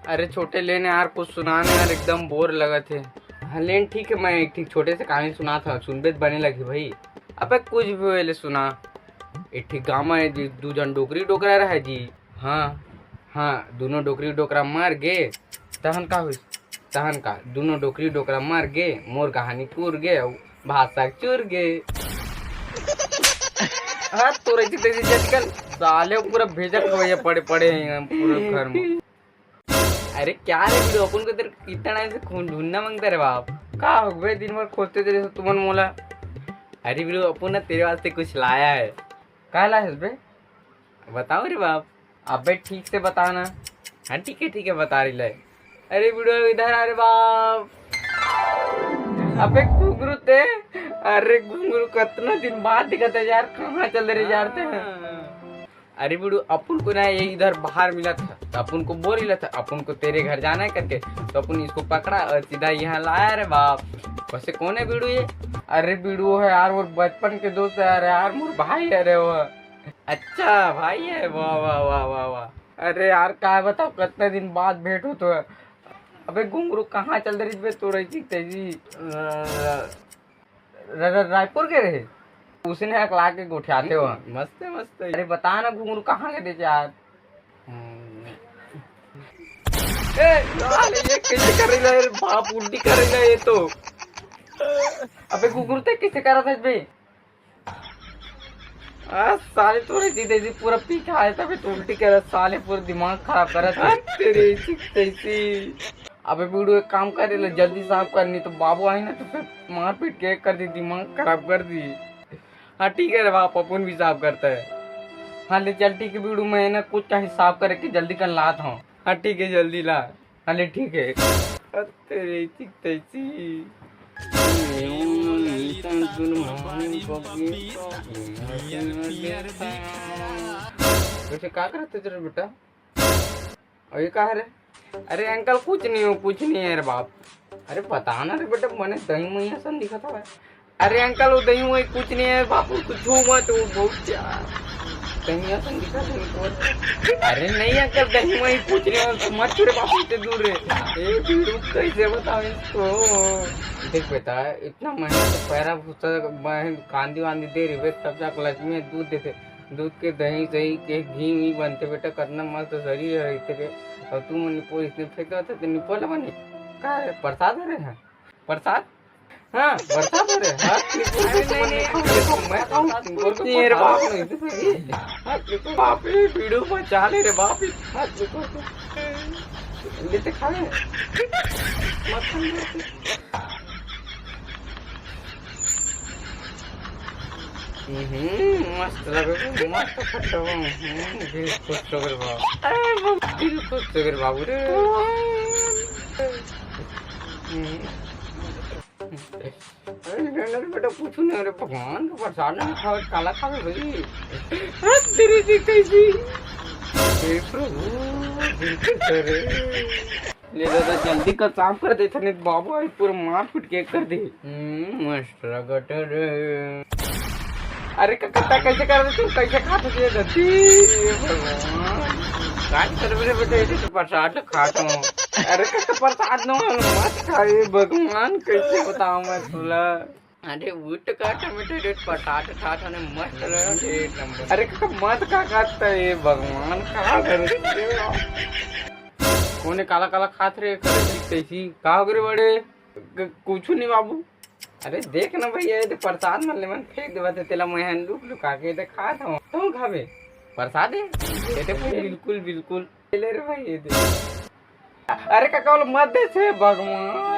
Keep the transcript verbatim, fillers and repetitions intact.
अरे छोटे, ले न यार, कुछ सुना न यार, एकदम बोर लगत हे। हाँ, ले न, ठीक है, मैं एक ठीक छोटे से कहानी सुनात हँव, सुनबे त बने लगही भाई। अबे कुछ भी होय, ले सुना। एक ठीक गाँव में जी, दू झन डोकरी डोकरा रहय जी। हाँ, हाँ, दूनों डोकरी डोकरा मर गे। तहन का होइस? तहन का, दूनों डोकरी डोकरा मर गे, मोर कहानी पूर गे, अउ भाषा चूर गे। हाँ, तोर ऐसी तैसी आजकल साले पूरा भेजा खवैया पड़े पड़े हैं पूरे घर में। अरे क्या रे बिडू, अपन को तेरे कितना टाइम से खून ढूंढना मांगता रे बाप। का हो गए, दिन भर खोजते तेरे से तुमन मोला। अरे बिडू, अपन ना तेरे वास्ते कुछ लाया है। का लाए हस बे? बताओ रे बाप। अबे ठीक से बता ना। हाँ ठीक है, ठीक है, बता रही ले। अरे बिडू, इधर आ रे बाप। अबे घुंगरू ते, अरे घुंगरू, कितना दिन बाद दिखत हे यार, कहाँ चल रहे यार ते? अरे बिडू, अपन को ना ये इधर बाहर मिला था, तो अपन को बोल रहा था, अपन को तेरे घर जाना है करके, तो अपन इसको पकड़ा और सीधा यहाँ लाया रे बाप। वैसे कौन है बिडू ये? अरे बिडू है यार, वो बचपन के दोस्त है यार, यार मोर भाई है रे वो। अच्छा भाई है, वाह वाह वाह वाह वाह। अरे यार का बताओ, कितने दिन बाद भेंट हो तो है। अबे घुंगरू, कहाँ चल रही बे तोर ऐसी तेजी? र-, र-, रायपुर के रहे, उसने अकला के गोठियाते हो। मस्त है, मस्त है। अरे बता ना घुंगरू, कहाँ के रहे यार? हम्म। ए, साले, ये कैसे कर रही है रे बाप, उल्टी कर रही है ये तो। अबे घुंगरू, ते कैसे कर रहा था बे? आ, साले तोरे जी तेजी पूरा पी के आया था, अबे तो उल्टी कर, साले पूरा दिमाग खराब कर रहा था। तेरी ऐसी तैसी। अबे बिडू, एक काम कर ले, जल्दी साफ कर, नहीं तो बाबू आई ना तो फिर मारपीट के कर दी, दिमाग खराब कर दी। हाँ ठीक है रे बाप, अपन भी साफ करता है। हाँ ले चल, ठीक है बिडू, मैं ना कुछ कहीं साफ करके जल्दी कर लाता हूँ। हाँ ठीक है, जल्दी ला। हाँ ले ठीक है। तेरी ऐसी तैसी। वैसे का करत हे रे बेटा? अउ ये का हे रे? अरे अंकल, कुछ नहीं हो, कुछ नहीं है रे बाप। अरे बता ना रे बेटा, मने दही मही असन दिखत हवय। अरे अंकल, वो दही मही कुछ नहीं है बापू, कुछ छू मत, वो बहुत जा-, दही असन दिखत है, निपोर। अरे नहीं अंकल, दही मही कुछ नहीं है, मत छू रे बापू, इतने दूर रे। ए बिडू, कैसे बताओ इसको? देख बेटा, इतना मेहनत से पैरा भूसा, कांदी वांदी दे रही बे, तब जाके लक्ष्मी दूध देथे। दूध के, दही सही के, घी वी बनथे बेटा, कतना मस्त शरीर हे तेरे। अउ तू मन निपोर इसने फेंक देथे, तो निपोर ला बने। का रे, प्रसाद हरे हे? प्रसाद? हाँ, प्रसाद हरे। हाँ, निपोर अरे तो नहीं, मन नहीं, निपोर, निपोर, मैं खाऊँ, निपोर तो नहीं, अरे बाप। बाप नहीं, तो सही। हाँ, निपोर, बाप रे, बिडू बचा ले रे बाप। हाँ, निपोर तो। लेते खा ले। मत खा ले। हम्म, मस्त लगे, मस्त खट्टा बा। हम्म, दिल खुश हो गए बाबू। अरे, वो दिल खुश हो गए बाबू रे। हम्म। अरे, नहीं, नहीं, बेटा, कुछ नहीं। अरे, भगवान का प्रसाद नहीं खावे, काला खावे भाई। हद तेरी जी कैसी। हे प्रभु, दिल खुश हो रे। ले दादा, जल्दी कर, साफ कर दे, नहीं तो बाबू आज पूरा मार पीट के कर दे। हम्म, मस्त लगत रे। अरे कक्का, कैसे कर दे तू, कैसे खात हो ये गलती? हे भगवान, काय कर मेरे बेटे, ये तो प्रसाद खात हूँ। अरे कक्का, प्रसाद न हो, मत खा, हे भगवान, कैसे बताऊँ मैं तुला? अरे उठ का टमाटर रे, पटाट ठाट हने मस्त लगा, एक नंबर। अरे का मत का करता है भगवान, का करे? कोने काला काला खात रे, करे कैसी? का हो रे बड़े? क-, कुछ नहीं बाबू। अरे देख ना भैया, ये तो प्रसाद मन ले मन फेंक देवत हे, तेला मैं हन लुक लुका के तो खात हूँ। तुम खाबे? प्रसाद है? ये तो बिल्कुल, बिल्कुल। ले रे भाई, ये दे। अरे काका, वाला मत दे से भगवान।